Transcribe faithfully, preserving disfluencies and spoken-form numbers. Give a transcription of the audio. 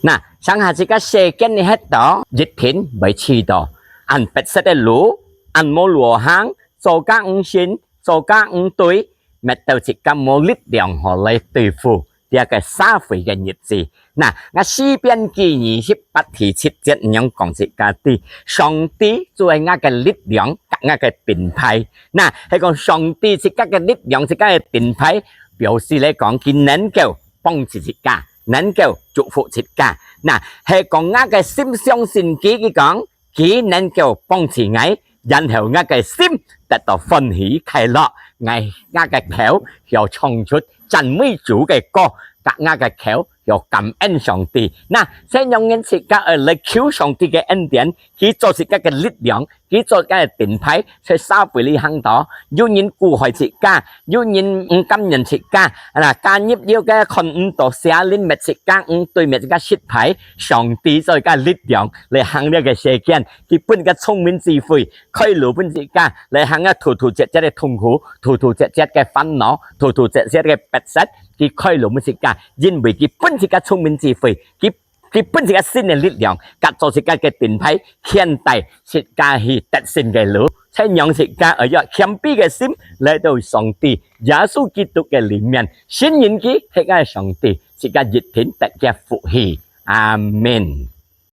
那，上下自家世間裡歇到，一定會試到恁迫塞个路，恁無路好行，做甲毋順，做甲毋對，搣到自家無力量好來對付這个社會个日子。那，𠊎詩篇記二十八第七節恁樣講自家知，上帝就係𠊎个力量，甲𠊎个盾牌。那，係講上帝自家个力量，自家个盾牌，表示來講，佢能夠幫助自家，能夠祝福自家。那，係講𠊎个心相信佢，佢講，佢能夠幫助𠊎，然後𠊎个心得到歡喜快樂，𠊎，𠊎个口要唱出讚美主个歌，甲𠊎个口要感恩上帝。那，這樣人自家愛來求上帝个恩典，佢做自家个力量，佢做个盾牌，在社會裡行到，有人苦害自家，有人毋甘願自家，啊，加入了个看毋到邪靈搣自家，毋對搣自家失敗，上帝做个力量來行這个世間，佢分个聰明智慧，開路分自家來行啊，突突折折个痛苦，突突折折个煩惱，突突折折个迫塞，佢開路分自家，因為佢分自家聰明智慧，佢，佢分自家新个力量，甲做自家个盾牌，牽帶自家去得勝个路，才讓自家愛有謙卑个心來到上帝耶穌基督个裡面，信任佢係个上帝，自家一定得个福氣。阿門。